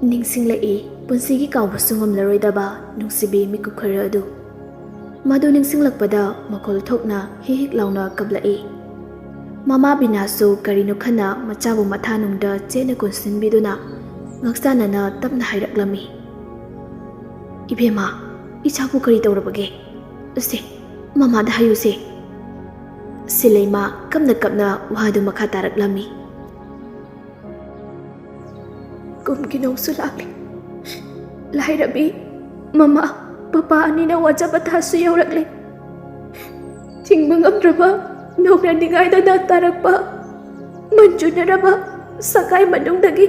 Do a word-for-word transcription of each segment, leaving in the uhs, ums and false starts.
ꯅꯤꯡꯁꯤꯡꯂꯛꯏ ꯄꯨꯟꯁꯤꯒꯤ ꯀꯥꯎꯕꯁꯨ ꯉꯝꯂꯔꯣꯏꯗꯕ ꯅꯨꯡꯁꯤꯕꯤ ꯃꯤꯀꯨꯞ ꯈꯔ ꯑꯗꯨ꯫ ꯃꯗꯨ ꯅꯤꯡꯁꯤꯡꯂꯛꯄꯗ ꯃꯈꯣꯜ ꯊꯣꯛꯅ ꯍꯤꯛ ꯍꯤꯛ ꯂꯥꯎꯅ ꯀꯞꯂꯛꯏ꯫ ꯃꯃꯥ ꯕꯤꯅꯥꯁꯨ ꯀꯔꯤꯅꯣ ꯈꯟꯅ ꯃꯆꯥꯕꯨ ꯃꯊꯥꯅꯨꯡꯗ ꯆꯦꯠꯅ ꯀꯣꯟꯁꯤꯟꯕꯤꯗꯨꯅ ꯉꯥꯛꯆꯥꯟꯅꯅ ꯇꯞꯅ ꯍꯥꯏꯔꯛꯂꯝꯃꯤ, "ꯏꯕꯦꯝꯃ, ꯏꯆꯥꯕꯨ ꯀꯔꯤ ꯇꯧꯔꯕꯒꯦ? ꯁꯦ, ꯃꯃꯥꯗ ꯍꯥꯏꯌꯨꯁꯦ꯫" ꯁꯤꯂꯩꯃ ꯀꯞꯅ ꯀꯞꯅ ꯋꯥꯗꯨ ꯃꯈꯥ ꯇꯥꯔꯛꯂꯝꯃꯤ꯫ ꯀꯨꯝꯒꯤ ꯅꯣꯡꯁꯨ ꯂꯥꯛꯂꯦ꯫ ꯂꯥꯏꯔꯕꯤ ꯃꯃꯥ ꯄꯄꯥ ꯑꯅꯤꯅ ꯋꯥꯖꯕ ꯊꯥꯁꯨ ꯌꯧꯔꯛꯂꯦ꯫ ꯊꯤꯡꯕ ꯉꯝꯗ꯭ꯔꯕ ꯅꯣꯡꯅ ꯅꯤꯡꯉꯥꯏꯗꯅ ꯇꯥꯔꯛꯄ ꯃꯟꯖꯨꯅꯔꯕ ꯁꯒꯥꯏ ꯃꯅꯨꯡꯗꯒꯤ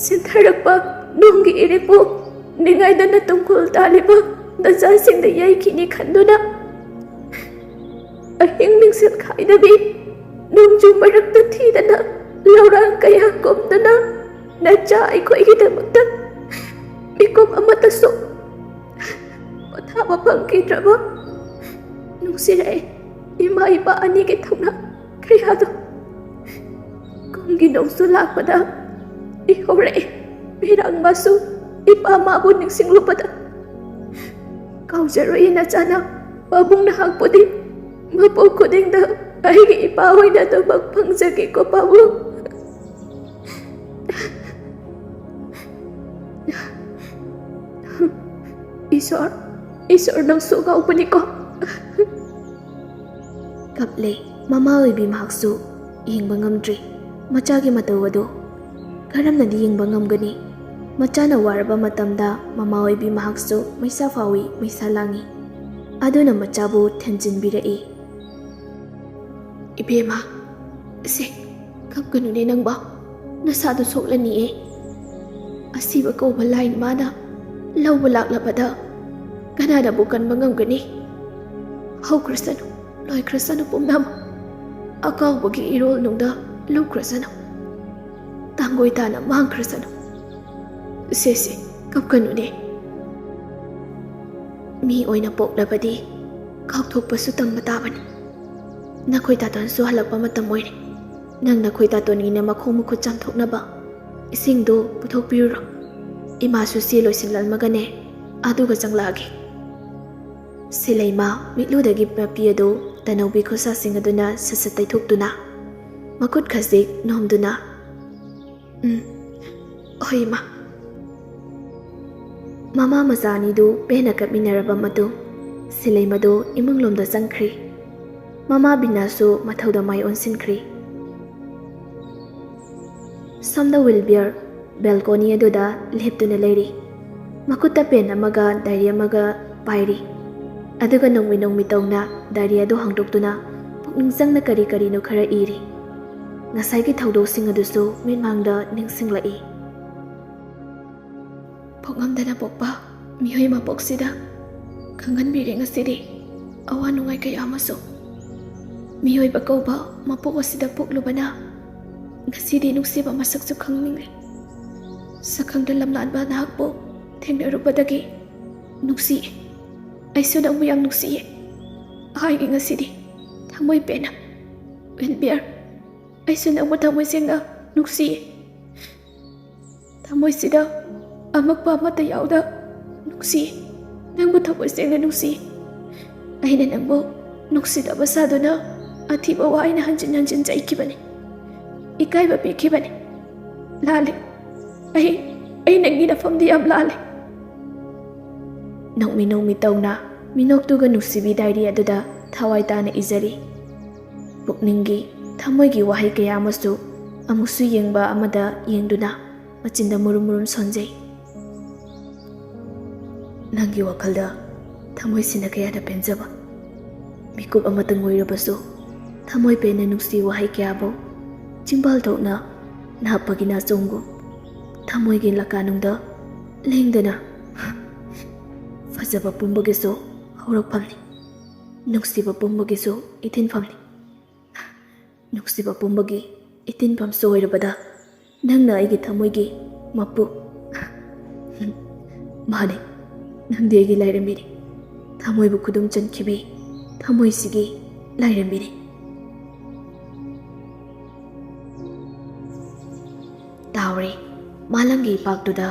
ꯁꯤꯟꯊꯔꯛꯄ ꯅꯣꯡꯒꯤ ꯏꯔꯤꯛꯄꯨ ꯅꯤꯡꯉꯥꯏꯗꯅ ꯇꯨꯡꯈꯨꯜ ꯇꯥꯜꯂꯤꯕ ꯅꯆꯥꯁꯤꯡꯗ ꯌꯩꯈꯤꯅꯤ ꯈꯟꯗꯨꯅ ꯑꯍꯤꯡ ꯅꯤꯡꯁꯤꯜ ꯈꯥꯏꯗꯕꯤ ꯅꯣꯡꯖꯨ ꯃꯔꯛꯇ ꯊꯤꯗꯅ ꯂꯧꯔꯥꯡ ꯀꯌꯥ ꯀꯨꯝꯗꯨꯅ ꯅꯆꯥ ꯑꯩꯈꯣꯏꯒꯤꯗꯃꯛꯇ ꯃꯤꯀꯨꯞ ꯑꯃꯠꯇꯁꯨ ꯄꯣꯊꯥꯕ ꯐꯪꯈꯤꯗ꯭ꯔꯕ ꯅꯨꯡꯁꯤꯔꯛꯑꯦ ꯏꯃꯥ ꯏꯄꯥ ꯑꯅꯤꯒꯤ ꯊꯧꯅꯥ ꯀꯌꯥꯗꯣ꯫ ꯀꯨꯝꯒꯤ ꯅꯣꯡꯁꯨ ꯂꯥꯛꯄꯗ ꯏꯍꯧꯔꯛꯑꯦ ꯃꯤꯔꯥꯡ ꯃꯁꯨ ꯏꯄꯥ ꯃꯥꯕꯨ ꯅꯤꯡꯁꯤꯡꯂꯨꯕꯗ꯫ ꯀꯥꯎꯖꯔꯣꯏ ꯅꯆꯥꯅ ꯄꯥꯕꯨꯡ ꯅꯍꯥꯛꯄꯨꯗꯤ ꯃꯄꯣꯛ ꯈꯨꯗꯤꯡꯗ ꯑꯩꯒꯤ ꯏꯄꯥ ꯑꯣꯏꯅ ꯑꯗꯨꯃꯛ ꯐꯪꯖꯒꯦꯀꯣ ꯄꯥꯕꯨꯡ꯫ ꯏꯁꯣꯔ, ꯏꯁꯣꯔ ꯅꯪꯁꯨ ꯉꯥꯎꯕꯅꯤꯀꯣ꯫ ꯀꯞꯂꯦ꯫ ꯃꯃꯥ ꯑꯣꯏꯕꯤ ꯃꯍꯥꯛꯁꯨ ꯌꯦꯡꯕ ꯉꯝꯗ꯭ꯔꯤ ꯃꯆꯥꯒꯤ ꯃꯇꯧ ꯑꯗꯨ꯫ ꯀꯔꯝꯅꯗꯤ ꯌꯦꯡꯕ ꯉꯝꯒꯅꯤ? ꯃꯆꯥꯅ ꯋꯥꯔꯕ ꯃꯇꯝꯗ ꯃꯃꯥ ꯑꯣꯏꯕꯤ ꯃꯍꯥꯛꯁꯨ ꯃꯩꯁꯥ ꯐꯥꯎꯏ, ꯃꯩꯁꯥ ꯂꯥꯡꯏ꯫ ꯑꯗꯨꯅ ꯃꯆꯥꯕꯨ ꯊꯦꯝꯖꯤꯟꯕꯤꯔꯛꯏ꯫ "ꯏꯕꯦꯝꯃ, ꯁꯦ, ꯀꯞꯀꯅꯨꯅꯦ ꯅꯪꯕꯣ, ꯅꯁꯥꯗꯨ ꯁꯣꯛꯂꯅꯤꯌꯦ꯫ ꯑꯁꯤꯕ ꯀꯧꯕ ꯂꯥꯏꯅ ꯃꯥꯅ ꯂꯧꯕ ꯂꯥꯛꯂꯕꯗ ꯀꯅꯥꯅꯕꯨ ꯀꯟꯕ ꯉꯝꯒꯅꯤ? ꯍꯧꯈ꯭ꯔꯁꯅꯨ, ꯂꯣꯏꯈ꯭ꯔꯁꯅꯨ ꯄꯨꯝꯅꯃꯛ꯫ ꯑꯀꯥꯎꯕꯒꯤ ꯏꯔꯣꯜ ꯅꯨꯡꯗ ꯂꯨꯞꯈ꯭ꯔꯁꯅꯨ꯫ ꯇꯥꯡꯒꯣꯏ ꯇꯥꯅ ꯃꯥꯡꯈ꯭ꯔꯁꯅꯨ꯫ ꯁꯦ, ꯁꯦ, ꯀꯞꯀꯅꯨꯅꯦ꯫ ꯃꯤ ꯑꯣꯏꯅ ꯄꯣꯛꯂꯕꯗꯤ ꯀꯥꯎꯊꯣꯛꯄꯁꯨ ꯇꯝꯕ ꯇꯥꯕꯅꯤ꯫ ꯅꯈꯣꯏ ꯇꯥꯇꯣꯟꯁꯨ ꯍꯜꯂꯛꯄ ꯃꯇꯝ ꯑꯣꯏꯔꯦ꯫ ꯅꯪ ꯅꯈꯣꯏ ꯇꯥꯇꯣꯟꯒꯤꯅ ꯃꯈꯣꯡ ꯃꯈꯨꯠ ꯆꯥꯝꯊꯣꯛꯅꯕ "ꯏꯁꯤꯡꯗꯨ ꯄꯨꯊꯣꯛꯄꯤꯔꯨꯔꯣ꯫ ꯏꯃꯥꯁꯨ ꯆꯦ ꯂꯣꯏꯁꯤꯜꯂꯝꯃꯒꯅꯦ, ꯑꯗꯨꯒ ꯆꯪꯂꯛꯑꯒꯦ꯫" ꯁꯤꯂꯩꯃ ꯃꯤꯠꯂꯨꯗꯒꯤ ꯃꯄꯤ ꯑꯗꯨ ꯇꯅꯧꯕꯤ ꯈꯨꯠꯁꯥꯁꯤꯡ ꯑꯗꯨꯅ ꯁꯠ ꯁꯠ ꯇꯩꯊꯣꯛꯇꯨꯅ, ꯃꯈꯨꯠ ꯈꯖꯤꯛ ꯅꯣꯝꯗꯨꯅ, "ꯎꯝ, ꯍꯣꯏ, ꯏꯃꯥ꯫" ꯃꯃꯥ ꯃꯆꯥ ꯑꯅꯤꯗꯨ ꯄꯦꯟꯅ ꯀꯞꯃꯤꯟꯅꯔꯕ ꯃꯇꯨꯡ, ꯁꯤꯂꯩꯃꯗꯨ ꯏꯃꯨꯡꯂꯣꯝꯗ ꯆꯪꯈ꯭ꯔꯤ꯫ ꯃꯃꯥ ꯕꯤꯅꯥꯁꯨ ꯃꯊꯧꯗ ꯃꯥꯏ ꯑꯣꯟꯁꯤꯟꯈ꯭ꯔꯤ꯫ ꯁꯣꯝꯗ ꯋꯤꯜꯕꯤꯌꯔ ꯕꯦꯜꯀꯣꯅꯤ ꯑꯗꯨꯗ ꯂꯦꯞꯇꯨꯅ ꯂꯩꯔꯤ꯫ ꯃꯈꯨꯠꯇ ꯄꯦꯟ ꯑꯃꯒ ꯗꯥꯏꯔꯤ ꯑꯃꯒ ꯄꯥꯏꯔꯤ꯫ ꯑꯗꯨꯒ ꯅꯣꯡꯃꯤ ꯅꯣꯡꯃꯤ ꯇꯧꯅ ꯗꯥꯏꯔꯤ ꯑꯗꯨ ꯍꯥꯡꯗꯣꯛꯇꯨꯅ ꯄꯨꯛꯅꯤꯡ ꯆꯪꯅ ꯀꯔꯤ ꯀꯔꯤꯅꯣ ꯈꯔ ꯏꯔꯤ꯫ ꯉꯁꯥꯏꯒꯤ ꯊꯧꯗꯣꯛꯁꯤꯡ ꯑꯗꯨꯁꯨ ꯃꯤꯠꯃꯥꯡꯗ ꯅꯤꯡꯁꯤꯡꯂꯛꯏ꯫ "ꯄꯣꯛꯉꯝꯗꯅ ꯄꯣꯛꯄ ꯃꯤꯑꯣꯏ ꯃꯄꯣꯛꯁꯤꯗ ꯈꯪꯍꯟꯕꯤꯔꯦ ꯉꯁꯤꯗꯤ ꯑꯋꯥ ꯅꯨꯡꯉꯥꯏ ꯀꯌꯥ ꯑꯃꯁꯨ꯫ ꯃꯤꯑꯣꯏꯕ ꯀꯧꯕ ꯃꯄꯣꯛ ꯑꯁꯤꯗ ꯄꯣꯛꯂꯨꯕꯅ ꯉꯁꯤꯗꯤ ꯅꯨꯡꯁꯤꯕ ꯃꯁꯛꯁꯨ ꯈꯪꯅꯤꯡꯂꯦ꯫ ꯁꯛꯈꯪꯗ ꯂꯝꯂꯥꯟꯕ ꯅꯍꯥꯛꯄꯨ ꯊꯦꯡꯅꯔꯨꯕꯗꯒꯤ ꯅꯨꯡꯁꯤꯌꯦ꯫ ꯑꯩꯁꯨ ꯅꯪꯕꯨ ꯌꯥꯝ ꯅꯨꯡꯁꯤꯌꯦ ꯍꯥꯏꯒꯦ ꯉꯁꯤꯗꯤ ꯊꯃꯣꯏ ꯄꯦꯟꯅ꯫ ꯋꯤꯜꯕꯤꯌꯔ, ꯑꯩꯁꯨ ꯅꯪꯕꯨ ꯊꯃꯣꯏ ꯁꯦꯡꯅ ꯅꯨꯡꯁꯤꯌꯦ꯫ ꯊꯃꯣꯏꯁꯤꯗ ꯑꯃꯛꯄ ꯑꯃꯠꯇ ꯌꯥꯎꯗ ꯅꯨꯡꯁꯤ꯫ ꯅꯪꯕꯨ ꯊꯃꯣꯏ ꯁꯦꯡꯅ ꯅꯨꯡꯁꯤ꯫ ꯑꯩꯅ ꯅꯪꯕꯨ ꯅꯨꯡꯁꯤꯗꯕ ꯁꯥꯗꯨꯅ ꯑꯊꯤꯕ ꯋꯥ ꯑꯩꯅ ꯍꯟꯖꯤꯟ ꯍꯟꯖꯤꯟ ꯆꯩꯈꯤꯕꯅꯤ꯫ ꯏꯀꯥꯏꯕ ꯄꯤꯈꯤꯕꯅꯤ꯫ ꯂꯥꯜꯂꯦ꯫ ꯑꯩ, ꯑꯩ ꯅꯪꯒꯤ ꯅꯐꯝꯗꯤ ꯌꯥꯝ ꯂꯥꯜꯂꯦ꯫" ꯅꯣꯡꯃꯤ ꯅꯣꯡꯃꯤ ꯇꯧꯅ ꯃꯤꯅꯣꯛꯇꯨꯒ ꯅꯨꯡꯁꯤꯕꯤ ꯗꯥꯏꯔꯤ ꯑꯗꯨꯗ ꯊꯋꯥꯏ ꯇꯥꯅ ꯏꯖꯔꯤ꯫ ꯄꯨꯛꯅꯤꯡꯒꯤ, ꯊꯃꯣꯏꯒꯤ ꯋꯥꯍꯩ ꯀꯌꯥ ꯑꯃꯁꯨ ꯑꯃꯨꯛꯁꯨ ꯌꯦꯡꯕ ꯑꯃꯗ ꯌꯦꯡꯗꯨꯅ ꯃꯆꯤꯟꯗ ꯃꯨꯔꯨꯝ ꯃꯨꯔꯨꯝ ꯁꯣꯟꯖꯩ꯫ ꯅꯪꯒꯤ ꯋꯥꯈꯜꯗ ꯊꯃꯣꯏ ꯁꯤꯟꯅ ꯀꯌꯥꯗ ꯄꯦꯟꯖꯕ꯫ ꯃꯤꯀꯨꯞ ꯑꯃꯇꯪ ꯑꯣꯏꯔꯕꯁꯨ ꯊꯃꯣꯏ ꯄꯦꯟꯅ ꯅꯨꯡꯁꯤ ꯋꯥꯍꯩ ꯀꯌꯥꯕꯨ ꯆꯤꯝꯕꯥꯜ ꯊꯣꯛꯅ ꯅꯥꯞꯄꯒꯤ ꯅꯥꯆꯣꯡꯒꯨꯝ ꯊꯃꯣꯏꯒꯤ ꯂꯀꯥꯅꯨꯡꯗ ꯂꯦꯡꯗꯅ ꯐꯖꯕ ꯄꯨꯝꯕꯒꯤꯁꯨ ꯍꯧꯔꯛꯐꯝꯅꯤ꯫ ꯅꯨꯡꯁꯤꯕ ꯄꯨꯝꯕꯒꯤꯁꯨ ꯏꯊꯤꯟꯐꯝꯅꯤ꯫ ꯅꯨꯡꯁꯤꯕ ꯄꯨꯝꯕꯒꯤ ꯏꯇꯤꯟꯐꯝꯁꯨ ꯑꯣꯏꯔꯕꯗ ꯅꯪꯅ ꯑꯩꯒꯤ ꯊꯃꯣꯏꯒꯤ ꯃꯄꯨ꯫ ꯃꯥꯅꯦ, ꯅꯪꯗꯤ ꯑꯩꯒꯤ ꯂꯥꯏꯔꯦꯝꯕꯤꯅꯤ꯫ ꯊꯃꯣꯏꯕꯨ ꯈꯨꯗꯨꯝ ꯆꯟꯈꯤꯕꯤ ꯊꯃꯣꯏꯁꯤꯒꯤ ꯂꯥꯏꯔꯦꯝꯕꯤꯅꯤ꯫ ꯇꯥꯎꯔꯦ꯫ ꯃꯥꯂꯪꯒꯤ ꯏꯄꯥꯛꯇꯨꯗ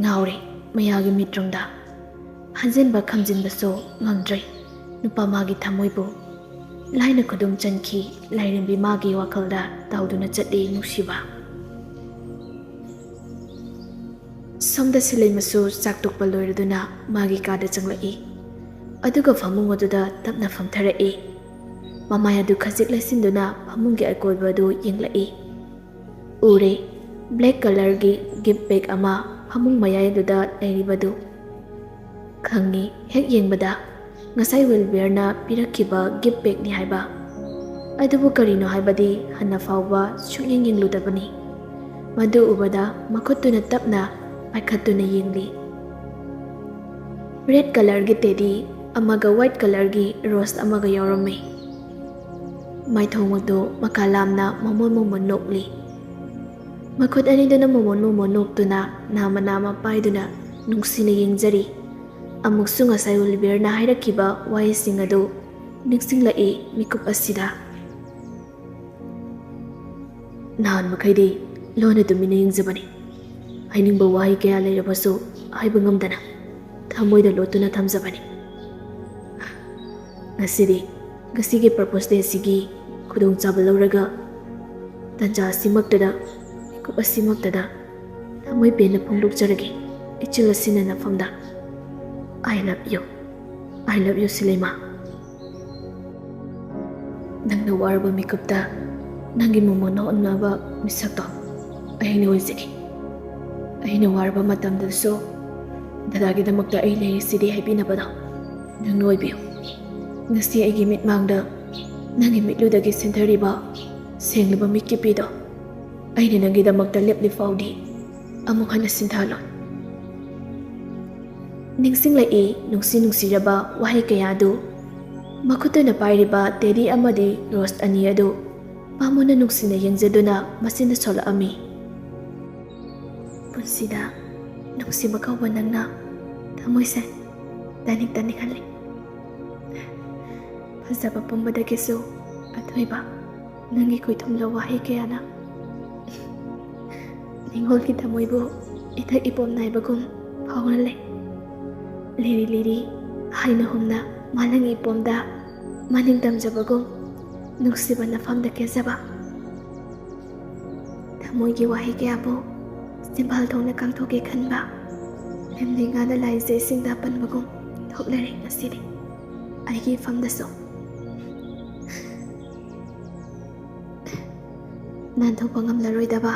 ꯉꯥꯎꯔꯦ꯫ ꯃꯌꯥꯒꯤ ꯃꯤꯠꯔꯨꯝꯗ ꯍꯟꯖꯤꯟꯕ ꯈꯝꯖꯤꯟꯕꯁꯨ ꯉꯝꯗ꯭ꯔꯦ꯫ ꯅꯨꯄꯥ ꯃꯥꯒꯤ ꯊꯃꯣꯏꯕꯨ ꯂꯥꯏꯅ ꯈꯨꯗꯨꯝ ꯆꯟꯈꯤ꯫ ꯂꯥꯏꯔꯦꯝꯕꯤ ꯃꯥꯒꯤ ꯋꯥꯈꯜꯗ ꯇꯥꯎꯗꯨꯅ ꯆꯠꯂꯤ ꯅꯨꯡꯁꯤꯕ꯫ ꯁꯣꯝꯗ ꯁꯤꯂꯩꯃꯁꯨ ꯆꯥꯛ ꯇꯣꯛꯄ ꯂꯣꯏꯔꯗꯨꯅ ꯃꯥꯒꯤ ꯀꯥꯗ ꯆꯪꯂꯛꯏ꯫ ꯑꯗꯨꯒ ꯐꯃꯨꯡ ꯑꯗꯨꯗ ꯇꯞꯅ ꯐꯝꯊꯔꯛꯏ꯫ ꯃꯃꯥꯏ ꯑꯗꯨ ꯈꯖꯤꯛ ꯂꯩꯁꯤꯟꯗꯨꯅ ꯐꯃꯨꯡꯒꯤ ꯑꯀꯣꯏꯕ ꯑꯗꯨ ꯌꯦꯡꯂꯛꯏ꯫ ꯎꯔꯦ, ꯕ꯭ꯂꯦꯛ ꯀꯂꯔꯒꯤ ꯒꯤꯐ ꯕꯦꯒ ꯑꯃ ꯐꯃꯨꯡ ꯃꯌꯥꯏ ꯑꯗꯨꯗ ꯂꯩꯔꯤꯕꯗꯨ꯫ ꯈꯪꯉꯤ, ꯍꯦꯛ ꯌꯦꯡꯕꯗ ꯉꯁꯥꯏ ꯋꯤꯜꯕꯤꯌꯔꯅ ꯄꯤꯔꯛꯈꯤꯕ ꯒꯤꯐ ꯕꯦꯒꯅꯤ ꯍꯥꯏꯕ꯫ ꯑꯗꯨꯕꯨ ꯀꯔꯤꯅꯣ ꯍꯥꯏꯕꯗꯤ ꯍꯟꯅ ꯐꯥꯎꯕ ꯁꯨꯛꯌꯦꯡ ꯌꯦꯡꯂꯨꯗꯕꯅꯤ꯫ ꯃꯗꯨ ꯎꯕꯗ ꯃꯈꯨꯠꯇꯨꯅ ꯇꯞꯅ ꯄꯥꯏꯈꯠꯇꯨꯅ ꯌꯦꯡꯂꯤ꯫ ꯔꯦꯗ ꯀꯂꯔꯒꯤ ꯇꯦꯗꯤ ꯑꯃꯒ ꯋꯥꯏꯠ ꯀꯂꯔꯒꯤ ꯔꯣꯁ ꯑꯃꯒ ꯌꯥꯎꯔꯝꯃꯤ꯫ ꯃꯥꯏꯊꯣꯡ ꯑꯗꯨ ꯃꯀꯥ ꯂꯥꯝꯅ ꯃꯃꯣꯟ ꯃꯃꯣꯟ ꯅꯣꯛꯂꯤ꯫ ꯃꯈꯨꯠ ꯑꯅꯤꯗꯨꯅ ꯃꯃꯣꯟ ꯃꯃꯣꯟ ꯅꯣꯛꯇꯨꯅ ꯅꯥꯃ ꯅꯥꯃ ꯄꯥꯏꯗꯨꯅ ꯅꯨꯡꯁꯤꯅ ꯌꯦꯡꯖꯔꯤ꯫ ꯑꯃꯨꯛꯁꯨ ꯉꯁꯥꯏ ꯋꯤꯜꯕꯤꯌꯔꯅ ꯍꯥꯏꯔꯛꯈꯤꯕ ꯋꯥꯍꯩꯁꯤꯡ ꯑꯗꯨ ꯅꯤꯡꯁꯤꯡꯂꯛꯏ ꯃꯤꯀꯨꯞ ꯑꯁꯤꯗ꯫ ꯅꯍꯥꯟ ꯃꯈꯩꯗꯤ ꯂꯣꯟꯅ ꯇꯨꯃꯤꯟꯅ ꯌꯦꯡꯖꯕꯅꯤ꯫ ꯍꯥꯏꯅꯤꯡꯕ ꯋꯥꯍꯩ ꯀꯌꯥ ꯂꯩꯔꯕꯁꯨ ꯍꯥꯏꯕ ꯉꯝꯗꯅ ꯊꯃꯣꯏꯗ ꯂꯣꯠꯇꯨꯅ ꯊꯝꯖꯕꯅꯤ꯫ ꯉꯁꯤꯗꯤ, ꯉꯁꯤꯒꯤ ꯄꯔꯄꯣꯁ ꯗꯦꯁꯤꯒꯤ ꯈꯨꯗꯣꯡꯆꯥꯕ ꯂꯧꯔꯒ ꯇꯟꯖꯥ ꯑꯁꯤꯃꯛꯇꯗ, ꯃꯤꯀꯨꯞ ꯑꯁꯤꯃꯛꯇꯗ ꯊꯃꯣꯏ ꯄꯦꯟꯅ ꯐꯣꯡꯗꯣꯛꯆꯔꯒꯦ ꯏꯆꯤꯜ ꯑꯁꯤꯅ ꯅꯐꯝꯗ꯫ I love you. I love you, ꯁꯤꯂꯩꯃ꯫ ꯅꯪꯅ ꯋꯥꯔꯕ ꯃꯤꯀꯨꯞꯇ ꯅꯪꯒꯤ ꯃꯣꯃꯣꯟ ꯅꯣꯛꯅꯕ ꯃꯤꯁꯛꯇꯣ ꯑꯩꯅ ꯑꯣꯏꯖꯒꯦ꯫ ꯑꯩꯅ ꯋꯥꯔꯕ ꯃꯇꯝꯗꯁꯨ ꯗꯗꯥꯒꯤꯗꯃꯛꯇ ꯑꯩ ꯂꯩꯔꯤꯁꯤꯗꯤ ꯍꯥꯏꯕꯤꯅꯕꯗꯣ ꯅꯪꯅ ꯑꯣꯏꯕꯤꯌꯨ꯫ ꯉꯁꯤ ꯑꯩꯒꯤ ꯃꯤꯠꯃꯥꯡꯗ ꯅꯪꯒꯤ ꯃꯤꯠꯂꯨꯗꯒꯤ ꯁꯤꯟꯊꯔꯤꯕ ꯁꯦꯡꯂꯕ ꯃꯤꯠꯀꯤꯄꯤꯗꯣ ꯑꯩꯅ ꯅꯪꯒꯤꯗꯃꯛꯇ ꯂꯦꯞꯂꯤ ꯐꯥꯎꯗꯤ ꯑꯃꯨꯛ ꯍꯟꯅ ꯁꯤꯟꯊꯍꯜꯂꯣꯏ꯫ ꯅꯤꯡꯁꯤꯡꯂꯛꯏ ꯅꯨꯡꯁꯤ ꯅꯨꯡꯁꯤꯔꯕ ꯋꯥꯍꯩ ꯀꯌꯥꯗꯨ꯫ ꯃꯈꯨꯠꯇꯨꯅ ꯄꯥꯏꯔꯤꯕ ꯇꯦꯗꯤ ꯑꯃꯗꯤ ꯔꯣꯁ ꯑꯅꯤ ꯑꯗꯨ ꯄꯥꯝꯃꯨꯅ ꯅꯨꯡꯁꯤꯅ ꯌꯦꯡꯖꯗꯨꯅ ꯃꯆꯤꯟꯗ ꯁꯣꯜꯂꯛꯑꯝꯃꯤ꯫ ꯄꯨꯟꯁꯤꯗ ꯅꯨꯡꯁꯤꯕ ꯀꯧꯕ ꯅꯪꯅ ꯊꯃꯣꯏꯁꯦ ꯇꯥꯅꯤꯡ ꯇꯥꯅꯤꯡꯍꯜꯂꯤ꯫ ꯐꯖꯕ ꯄꯨꯝꯕꯗꯒꯤꯁꯨ ꯑꯊꯣꯏꯕ ꯅꯪꯒꯤ ꯈꯣꯏꯊꯨꯝꯂ ꯋꯥꯍꯩ ꯀꯌꯥꯅ ꯅꯤꯡꯉꯣꯜꯒꯤ ꯊꯃꯣꯏꯕꯨ ꯏꯊꯛ ꯏꯄꯣꯝ ꯅꯥꯏꯕꯒꯨꯝ ꯐꯥꯎꯍꯜꯂꯦ꯫ ꯂꯤꯔꯤ ꯂꯤꯔꯤ ꯍꯥꯏꯅ ꯍꯨꯝꯅ ꯃꯥꯂꯪ ꯏꯄꯣꯝꯗ ꯃꯅꯤꯡ ꯇꯝꯖꯕꯒꯨꯝ ꯅꯨꯡꯁꯤꯕ ꯅꯐꯝꯗ ꯀꯦꯖꯕ꯫ ꯊꯃꯣꯏꯒꯤ ꯋꯥꯍꯩ ꯀꯌꯥꯕꯨ ꯆꯤꯝꯕꯥꯜ ꯊꯣꯡꯅ ꯀꯥꯡꯊꯣꯛꯀꯦ ꯈꯟꯕ, ꯂꯦꯝꯗꯩ ꯉꯥꯅ ꯂꯥꯏꯖꯩꯁꯤꯡꯗ ꯄꯟꯕꯒꯨꯝ ꯊꯣꯛꯂꯔꯦ ꯉꯁꯤꯗꯤ ꯑꯩꯒꯤ ꯏꯐꯝꯗꯁꯨ꯫ ꯅꯥꯟꯊꯣꯛꯄ ꯉꯝꯂꯔꯣꯏꯗꯕ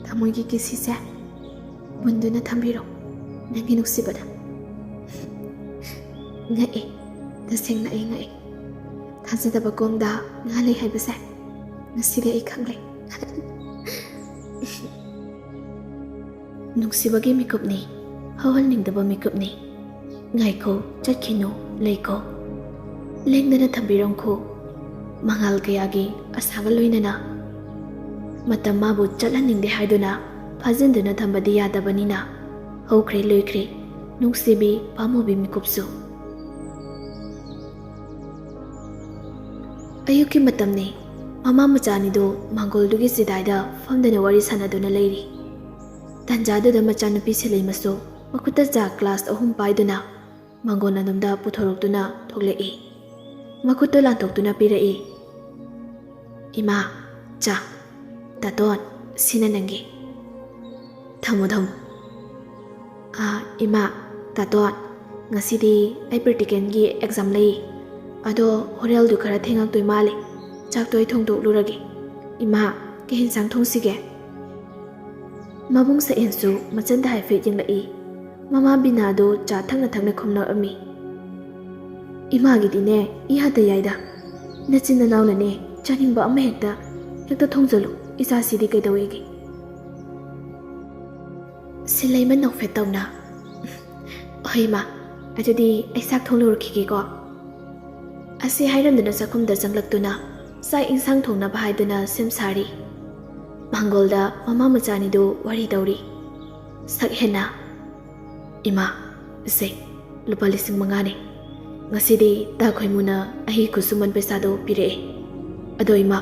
ꯊꯃꯣꯏꯒꯤ ꯀꯤꯁꯤꯁꯦ ꯄꯨꯟꯗꯨꯅ ꯊꯝꯕꯤꯔꯣ ꯅꯪꯒꯤ ꯅꯨꯡꯁꯤꯕꯗ꯫ ꯉꯛꯑꯦ, ꯇꯁꯦꯡꯅ ꯑꯩ ꯉꯛꯑꯦ꯫ ꯊꯥꯖꯗꯕ ꯀꯣꯝꯗ ꯉꯥ ꯂꯩ ꯍꯥꯏꯕꯁꯦ ꯉꯁꯤꯗꯤ ꯑꯩ ꯈꯪꯂꯦ꯫ ꯅꯨꯡꯁꯤꯕꯒꯤ ꯃꯤꯀꯨꯞꯅꯤ, ꯍꯧꯍꯟꯅꯤꯡꯗꯕ ꯃꯤꯀꯨꯞꯅꯤ꯫ ꯉꯥꯏꯈꯣ, ꯆꯠꯈꯤꯅꯨ, ꯂꯩꯈꯣ꯫ ꯂꯦꯡꯗꯅ ꯊꯝꯕꯤꯔꯝꯈꯣ꯫ ꯃꯉꯥꯜ ꯀꯌꯥꯒꯤ ꯑꯁꯥꯒ ꯂꯣꯏꯅꯅ꯫ ꯃꯇꯝ ꯃꯥꯕꯨ ꯆꯠꯍꯟꯅꯤꯡꯗꯦ ꯍꯥꯏꯗꯨꯅ ꯐꯥꯖꯤꯟꯗꯨꯅ ꯊꯝꯕꯗꯤ ꯌꯥꯗꯕꯅꯤꯅ꯫ ꯍꯧꯈ꯭ꯔꯦ, ꯂꯣꯏꯈ꯭ꯔꯦ, ꯅꯨꯡꯁꯤꯕꯤ ꯄꯥꯝꯃꯨꯕꯤ ꯃꯤꯀꯨꯞꯁꯨ꯫ ꯑꯌꯨꯛꯀꯤ ꯃꯇꯝꯅꯤ꯫ ꯃꯃꯥ ꯃꯆꯥ ꯑꯅꯤꯗꯨ ꯃꯥꯡꯒꯣꯜꯗꯨꯒꯤ ꯆꯤꯗꯥꯏꯗ ꯐꯝꯗꯨꯅ ꯋꯥꯔꯤ ꯁꯥꯟꯅꯗꯨꯅ ꯂꯩꯔꯤ꯫ ꯇꯥꯟꯖꯥꯗꯨꯗ ꯃꯆꯥꯅꯨꯄꯤ ꯁꯤꯂꯩꯃꯁꯨ ꯃꯈꯨꯠꯇ ꯆꯥ ꯒ꯭ꯂꯥꯁ ꯑꯍꯨꯝ ꯄꯥꯏꯗꯨꯅ ꯃꯥꯡꯒꯣꯜ ꯑꯗꯣꯝꯗ ꯄꯨꯊꯣꯔꯛꯇꯨꯅ ꯊꯣꯛꯂꯛꯏ꯫ ꯃꯈꯨꯠꯇꯨ ꯂꯥꯟꯊꯣꯛꯇꯨꯅ ꯄꯤꯔꯛꯏ꯫ "ꯏꯃꯥ, ꯆꯥ꯫ ꯇꯥꯇꯣꯟ, ꯁꯤꯅ ꯅꯪꯒꯤ꯫ ꯊꯝꯃꯣ, ꯊꯝꯃꯣ꯫ ꯑꯥ, ꯏꯃꯥ, ꯇꯥꯇꯣꯟ, ꯉꯁꯤꯗꯤ ꯑꯩ ꯄ꯭ꯔꯦꯛꯇꯤꯀꯦꯜꯒꯤ ꯑꯦꯛꯖꯥꯝ ꯂꯩ꯫ ꯑꯗꯣ ꯍꯣꯔꯦꯜꯗꯨ ꯈꯔ ꯊꯦꯡꯉꯛꯇꯣꯏ ꯃꯥꯜꯂꯦ꯫ ꯆꯥꯛꯇꯣ ꯑꯩ ꯊꯣꯡꯗꯣꯛꯂꯨꯔꯒꯦ꯫ ꯏꯃꯥ, ꯀꯩ ꯌꯦꯟꯁꯥꯡ ꯊꯣꯡꯁꯤꯒꯦ?" ꯃꯕꯨꯡ ꯁꯛꯍꯦꯟꯁꯨ ꯃꯆꯟꯗ ꯍꯥꯏꯐꯦꯠ ꯌꯦꯡꯂꯛꯏ꯫ ꯃꯃꯥ ꯕꯤꯅꯥꯗꯨ ꯆꯥ ꯊꯛꯅ ꯊꯛꯅ ꯈꯨꯝꯂꯛꯑꯝꯃꯤ꯫ "ꯏꯃꯥꯒꯤꯗꯤꯅꯦ, ꯏꯌꯥꯗ ꯌꯥꯏꯗ꯫ ꯅꯆꯤꯟ ꯅꯅꯥꯎꯅꯅꯦ, ꯆꯥꯅꯤꯡꯕ ꯑꯃ ꯍꯦꯛꯇ, ꯍꯦꯛꯇ ꯊꯣꯡꯖꯜꯂꯨ꯫ ꯏꯆꯥꯁꯤꯗꯤ ꯀꯩꯗꯧꯋꯦꯒꯦ?" ꯁꯤꯂꯩꯃ ꯅꯣꯛꯐꯦꯠ ꯇꯧꯅ, "ꯍꯣꯏ ꯏꯃꯥ, ꯑꯗꯨꯗꯤ ꯑꯩ ꯆꯥꯛ ꯊꯣꯡꯂꯨꯔꯛꯈꯤꯒꯦꯀꯣ"꯫ ꯑꯁꯤ ꯍꯥꯏꯔꯝꯗꯨꯅ ꯆꯥꯛꯈꯨꯝꯗ ꯆꯪꯂꯛꯇꯨꯅ ꯆꯥꯛ ꯏꯟꯁꯥꯡ ꯊꯣꯡꯅꯕ ꯍꯥꯏꯗꯨꯅ ꯁꯦꯝ ꯁꯥꯔꯤ꯫ ꯃꯥꯡꯒꯣꯜꯗ ꯃꯃꯥ ꯃꯆꯥꯅꯤꯗꯨ ꯋꯥꯔꯤ ꯇꯧꯔꯤ꯫ ꯁꯛꯍꯦꯟꯅ, "ꯏꯃꯥ, ꯁꯦ, ꯂꯨꯄꯥ ꯂꯤꯁꯤꯡ ꯃꯉꯥꯅꯤ꯫ ꯉꯁꯤꯗꯤ ꯇꯥ ꯈꯣꯏꯃꯨꯅ ꯑꯩꯒꯤ ꯈꯨꯠꯁꯨꯃꯟ ꯄꯩꯁꯥꯗꯣ ꯄꯤꯔꯛꯑꯦ꯫ ꯑꯗꯣ ꯏꯃꯥ,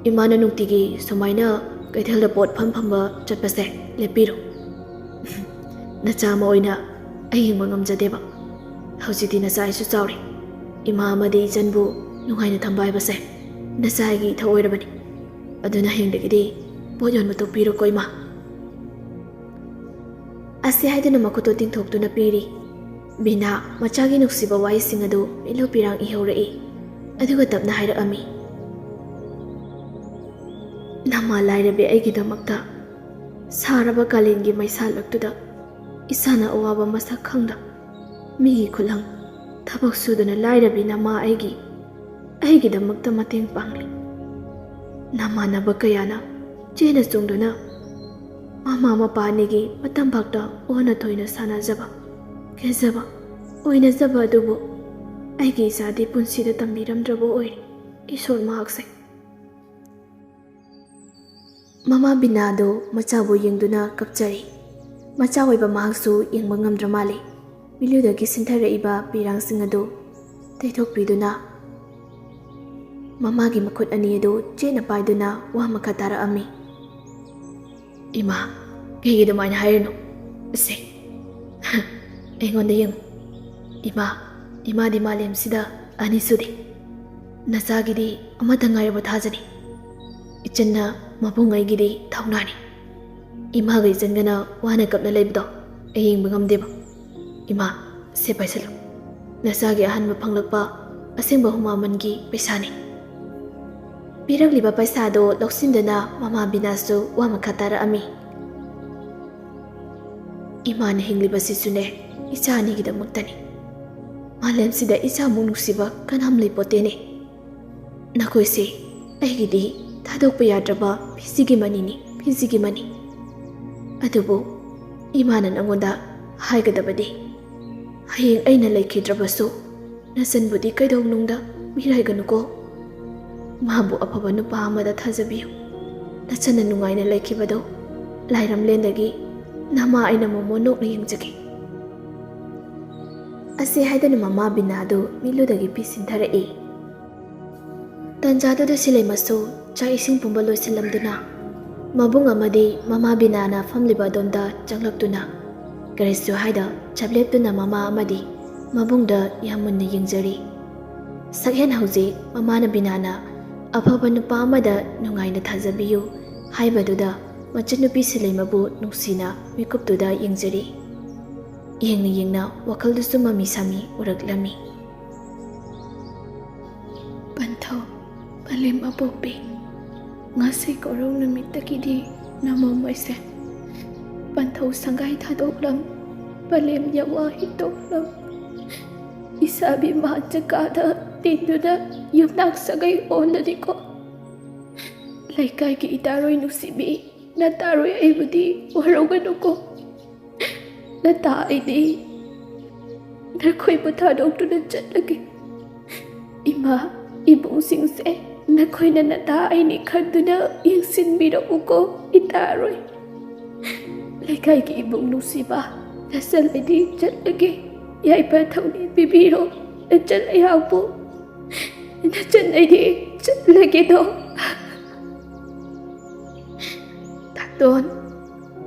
ꯏꯃꯥꯅ ꯅꯨꯡꯇꯤꯒꯤ ꯁꯨꯃꯥꯏꯅ ꯀꯩꯊꯦꯜꯗ ꯄꯣꯠ ꯐꯝ ꯐꯝꯕ ꯆꯠꯄꯁꯦ ꯂꯦꯞꯄꯤꯔꯣ꯫ ꯅꯆꯥ ꯑꯃ ꯑꯣꯏꯅ ꯑꯩ ꯌꯦꯡꯕ ꯉꯝꯖꯗꯦꯕ꯫ ꯍꯧꯖꯤꯛꯇꯤ ꯅꯆꯥ ꯑꯩꯁꯨ ꯆꯥꯎꯔꯦ꯫ ꯏꯃꯥ ꯑꯃꯗꯤ ꯏꯆꯟꯕꯨ ꯅꯨꯡꯉꯥꯏꯅ ꯊꯝꯕ ꯍꯥꯏꯕꯁꯦ ꯅꯆꯥꯒꯤ ꯏꯊꯧ ꯑꯣꯏꯔꯕꯅꯤ꯫ ꯑꯗꯨꯅ ꯍꯌꯦꯡꯗꯒꯤꯗꯤ ꯄꯣꯠ ꯌꯣꯟꯕ ꯇꯣꯛꯄꯤꯔꯣꯀꯣ, ꯏꯃꯥ꯫ ꯑꯁꯤ ꯍꯥꯏꯗꯨꯅ ꯃꯈꯨꯠꯇꯨ ꯇꯤꯡꯊꯣꯛꯇꯨꯅ ꯄꯤꯔꯤ꯫ ꯕꯤꯅꯥ ꯃꯆꯥꯒꯤ ꯅꯨꯡꯁꯤꯕ ꯋꯥꯍꯩꯁꯤꯡ ꯑꯗꯨ ꯃꯤꯠꯂꯨ ꯄꯤꯔꯥꯡ ꯏꯍꯧꯔꯛꯏ꯫ ꯑꯗꯨꯒ ꯇꯞꯅ ꯍꯥꯏꯔꯛꯑꯝꯃꯤ, "ꯅꯃꯥ ꯂꯥꯏꯔꯕꯤ ꯑꯩꯒꯤꯗꯃꯛꯇ ꯁꯥꯔꯕ ꯀꯥꯂꯦꯟꯒꯤ ꯃꯩꯁꯥ ꯂꯛꯇꯨꯗ ꯏꯁꯥꯅ ꯑꯋꯥꯕ ꯃꯁꯛ ꯈꯪꯗ ꯃꯤꯒꯤ ꯈꯨꯠꯂꯪ ꯊꯕꯛ ꯁꯨꯗꯨꯅ ꯂꯥꯏꯔꯕꯤ ꯅꯃꯥ ꯑꯩꯒꯤ, ꯑꯩꯒꯤꯗꯃꯛꯇ ꯃꯇꯦꯡ ꯄꯥꯡꯂꯤ꯫ ꯅꯃꯥꯟꯅꯕ ꯀꯌꯥꯅ ꯆꯦꯟꯅ ꯆꯣꯡꯗꯨꯅ ꯃꯃꯥ ꯃꯄꯥ ꯑꯅꯤꯒꯤ ꯃꯇꯝ ꯐꯥꯎꯇ ꯑꯣꯟꯅ ꯊꯣꯏꯅ ꯁꯥꯟꯅꯖꯕ, ꯈꯦꯖꯕ, ꯑꯣꯏꯅꯖꯕ ꯑꯗꯨꯕꯨ ꯑꯩꯒꯤ ꯏꯆꯥꯗꯤ ꯄꯨꯟꯁꯤꯗ ꯇꯝꯕꯤꯔꯝꯗ꯭ꯔꯕ ꯑꯣꯏꯔꯦ꯫ ꯏꯁꯣꯔ ꯃꯍꯥꯛꯁꯦ꯫" ꯃꯃꯥ ꯕꯤꯅꯥꯗꯨ ꯃꯆꯥꯕꯨ ꯌꯦꯡꯗꯨꯅ ꯀꯞꯆꯔꯤ꯫ ꯃꯆꯥ ꯑꯣꯏꯕ ꯃꯍꯥꯛꯁꯨ ꯌꯦꯡꯕ ꯉꯝꯗ꯭ꯔ ꯃꯥꯜꯂꯤ꯫ ꯃꯤꯠꯂꯨꯗꯒꯤ ꯁꯤꯟꯊꯔꯛꯏꯕ ꯄꯤꯔꯥꯡꯁꯤꯡ ꯑꯗꯨ ꯇꯩꯊꯣꯛꯄꯤꯗꯨꯅ ꯃꯃꯥꯒꯤ ꯃꯈꯨꯠ ꯑꯅꯤ ꯑꯗꯨ ꯆꯦꯠꯅ ꯄꯥꯏꯗꯨꯅ ꯋꯥ ꯃꯈꯥ ꯇꯥꯔꯛꯑꯝꯃꯤ꯫ "ꯏꯃꯥ, ꯀꯩꯒꯤ ꯑꯗꯨꯃꯥꯏꯅ ꯍꯥꯏꯔꯤꯅꯣ? ꯑꯁꯦ, ꯑꯩꯉꯣꯟꯗ ꯌꯦꯡꯉꯨ꯫ ꯏꯃꯥ, ꯏꯃꯥꯗꯤ ꯃꯥꯂꯦꯝꯁꯤꯗ ꯑꯅꯤꯁꯨꯗꯤ꯫ ꯅꯆꯥꯒꯤꯗꯤ ꯑꯃꯠꯇ ꯉꯥꯏꯔꯕ ꯊꯥꯖꯅꯤ꯫ ꯏꯆꯟꯅ ꯃꯕꯨꯡ ꯑꯩꯒꯤꯗꯤ ꯊꯧꯅꯥꯅꯤ꯫ ꯏꯃꯥꯒ ꯏꯆꯟꯒꯅ ꯋꯥꯅ ꯀꯞꯅ ꯂꯩꯕꯗꯣ ꯑꯩ ꯌꯦꯡꯕ ꯉꯝꯗꯦꯕ꯫ ꯏꯃꯥ, ꯁꯦ ꯄꯥꯏꯁꯜꯂꯨ꯫ ꯅꯆꯥꯒꯤ ꯑꯍꯥꯟꯕ ꯐꯪꯂꯛꯄ ꯑꯁꯦꯡꯕ ꯍꯨꯃꯥꯃꯟꯒꯤ ꯄꯩꯁꯥꯅꯤ꯫" ꯄꯤꯔꯛꯂꯤꯕ ꯄꯩꯁꯥꯗꯨ ꯂꯧꯁꯤꯟꯗꯨꯅ ꯃꯃꯥ ꯕꯤꯅꯥꯁꯨ ꯋꯥ ꯃꯈꯥ ꯇꯥꯔꯛꯑꯝꯃꯤ꯫ "ꯏꯃꯥꯅ ꯍꯤꯡꯂꯤꯕꯁꯤꯁꯨꯅꯦ ꯏꯆꯥ ꯑꯅꯤꯒꯤꯗꯃꯛꯇꯅꯤ꯫ ꯃꯥꯂꯦꯝꯁꯤꯗ ꯏꯆꯥꯃꯨꯛ ꯅꯨꯡꯁꯤꯕ ꯀꯅꯥꯝ ꯂꯩꯄꯣꯠꯇꯦꯅꯦ꯫ ꯅꯈꯣꯏꯁꯦ ꯑꯩꯒꯤꯗꯤ ꯊꯥꯗꯣꯛꯄ ꯌꯥꯗ꯭ꯔꯕ ꯐꯤꯖꯤꯒꯤ ꯃꯅꯤꯅꯤ, ꯐꯤꯖꯤꯒꯤ ꯃꯅꯤ꯫ ꯑꯗꯨꯕꯨ ꯏꯃꯥꯅ ꯅꯉꯣꯟꯗ ꯍꯥꯏꯒꯗꯕꯗꯤ, ꯍꯌꯦꯡ ꯑꯩꯅ ꯂꯩꯈꯤꯗ꯭ꯔꯕꯁꯨ ꯅꯆꯟꯕꯨꯗꯤ ꯀꯩꯗꯧꯅꯨꯡꯗ ꯃꯤꯔꯥꯏꯒꯅꯨꯀꯣ꯫ ꯃꯥꯕꯨ ꯑꯐꯕ ꯅꯨꯄꯥ ꯑꯃꯗ ꯊꯥꯖꯕꯤꯌꯨ꯫ ꯅꯆꯟꯅ ꯅꯨꯡꯉꯥꯏꯅ ꯂꯩꯈꯤꯕꯗꯣ ꯂꯥꯏꯔꯝꯂꯦꯟꯗꯒꯤ ꯅꯃꯥ ꯑꯩꯅ ꯃꯣꯃꯣꯟ ꯅꯣꯛꯅ ꯌꯦꯡꯖꯒꯦ꯫" ꯑꯁꯤ ꯍꯥꯏꯗꯨꯅ ꯃꯃꯥ ꯕꯤꯅꯥꯗꯨ ꯃꯤꯠꯂꯨꯗꯒꯤ ꯄꯤ ꯁꯤꯟꯊꯔꯛꯏ꯫ ꯇꯟꯖꯥꯗꯨꯗ ꯁꯤꯂꯩꯃꯁꯨ ꯆꯥꯛ ꯏꯁꯤꯡ ꯄꯨꯝꯕ ꯂꯣꯏꯁꯤꯜꯂꯝꯗꯨꯅ ꯃꯕꯨꯡ ꯑꯃꯗꯤ ꯃꯃꯥ ꯕꯤꯅꯥꯅ ꯐꯝꯂꯤꯕ ꯑꯗꯣꯝꯗ ꯆꯪꯂꯛꯇꯨꯅ ꯀꯔꯤꯁꯨ ꯍꯥꯏꯗ ꯆꯞ ꯂꯦꯞꯇꯨꯅ ꯃꯃꯥ ꯑꯃꯗꯤ ꯃꯕꯨꯡꯗ ꯌꯥꯝ ꯃꯨꯟꯅ ꯌꯦꯡꯖꯔꯤ꯫ ꯁꯛꯍꯦꯟ ꯍꯧꯖꯤꯛ ꯃꯃꯥꯅ ꯕꯤꯅꯥꯅ ꯑꯐꯕ ꯅꯨꯄꯥ ꯑꯃꯗ ꯅꯨꯡꯉꯥꯏꯅ ꯊꯥꯖꯕꯤꯌꯨ ꯍꯥꯏꯕꯗꯨꯗ ꯃꯆꯟꯅꯨꯄꯤ ꯁꯤꯂꯩꯃꯕꯨ ꯅꯨꯡꯁꯤꯅ ꯃꯤꯀꯨꯞꯇꯨꯗ ꯌꯦꯡꯖꯔꯤ꯫ ꯌꯦꯡꯅ ꯌꯦꯡꯅ ꯋꯥꯈꯜꯗꯨꯁꯨ ꯃꯃꯤ ꯁꯥꯃꯤ ꯎꯔꯛꯂꯝꯃꯤ꯫ ꯄꯟꯊꯧ, ꯃꯥꯂꯦꯝ ꯑꯄꯣꯛꯄꯤ, ꯉꯁꯤ ꯀꯣꯔꯧ ꯅꯨꯃꯤꯠꯇꯒꯤꯗꯤ ꯅꯃꯣꯝ ꯑꯣꯏꯁꯦ꯫ ꯄꯟꯊꯧ ꯁꯪꯒꯥꯏ ꯊꯥꯗꯣꯛꯂꯝ, ꯃꯥꯂꯦꯝ ꯌꯋꯥ ꯍꯤꯛꯇꯣꯛꯂꯝ, ꯏꯁꯥꯕꯤ ꯃꯥꯟ ꯆꯀꯥꯗ ꯇꯤꯟꯗꯨꯅ ꯌꯨꯝꯅꯥꯛ ꯁꯥꯒꯩ ꯑꯣꯜꯂꯅꯤꯀꯣ꯫ ꯂꯩꯀꯥꯏꯒꯤ ꯏꯇꯥꯔꯣꯏ ꯅꯨꯡꯁꯤꯕꯤ, ꯅꯇꯥꯔꯣꯏ ꯑꯩꯕꯨꯗꯤ ꯋꯥꯔꯧꯒꯅꯨꯀꯣ꯫ ꯅꯇꯥ ꯑꯩꯗꯤ ꯅꯈꯣꯏꯕꯨ ꯊꯥꯗꯣꯛꯇꯨꯅ ꯆꯠꯂꯒꯦ꯫ ꯏꯃꯥ, ꯏꯕꯨꯡꯁꯤꯡꯁꯦ ꯅꯈꯣꯏꯅ ꯅꯇꯥ ꯑꯩꯅꯤ ꯈꯟꯗꯨꯅ ꯌꯦꯡꯁꯤꯟꯕꯤꯔꯛꯎꯀꯣ, ꯏꯇꯥꯔꯣꯏ꯫ ꯂꯩꯀꯥꯏꯒꯤ ꯏꯕꯨꯡ ꯅꯨꯡꯁꯤꯕ, ꯅꯆꯜ ꯑꯩꯗꯤ ꯆꯠꯂꯒꯦ꯫ ꯌꯥꯏꯐ ꯊꯧꯅꯤ ꯄꯤꯕꯤꯔꯣ, ꯅꯆꯜ ꯑꯩꯍꯥꯛꯄꯨ꯫ ꯅꯆꯜ ꯑꯩꯗꯤ ꯆꯠꯂꯒꯦꯗꯣ꯫ ꯇꯥꯇꯣꯟ,